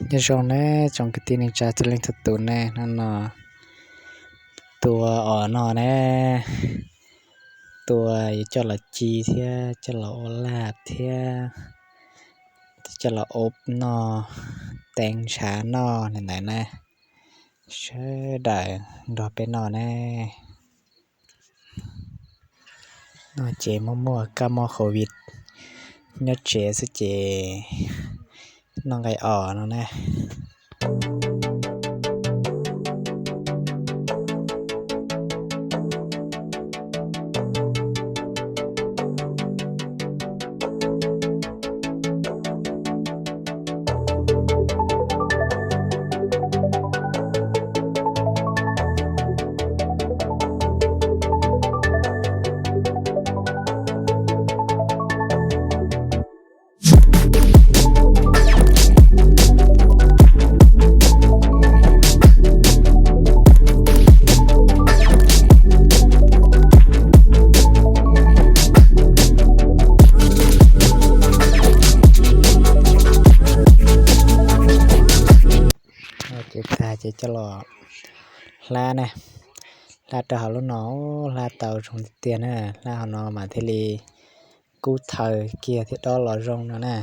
Nyob zoo ne tsoom kwv tij neej tsa txhua leej txhua tus ne, hnub no tua os noj ne, tua yuav coj los ci thiab coj los ua laj thiab coj los ua noj, teev ntshav noj li ntawd na. Sawv daws nrog peb noj ne. Noj ces muaj muaj kab mob covid, nyob tsev xwb ces noj nqaij os no na. Ces tag ces coj los hlab ne, hlab rau hauv lub no, hlab tau zoo tiag tiag na, hlab hauv no mas thiaj li kub thaws kiag thiab dob los zoo no na.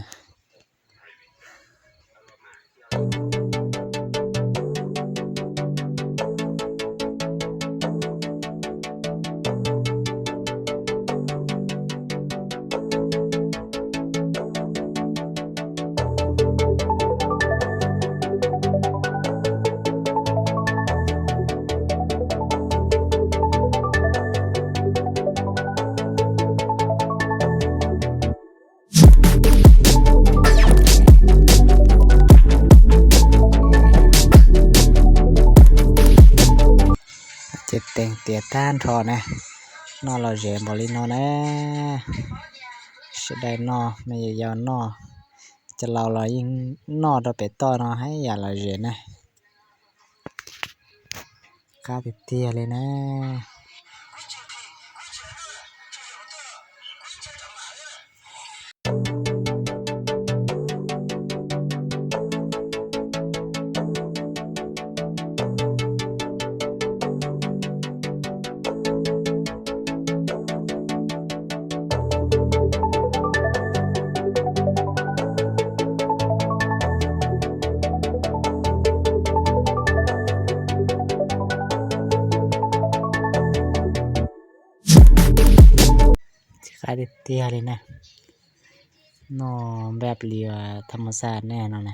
Ces teem tiav tag nrho na, noj los zem npaum li no na. Sawv daws noj, me nyuam yaus noj, cov laus los yeej noj rau pem toj no haj yam los zem na. Qab tiag tiag li na. Qab tiag tiag li na. Noj npaj plis thaj mos xaj nej no na.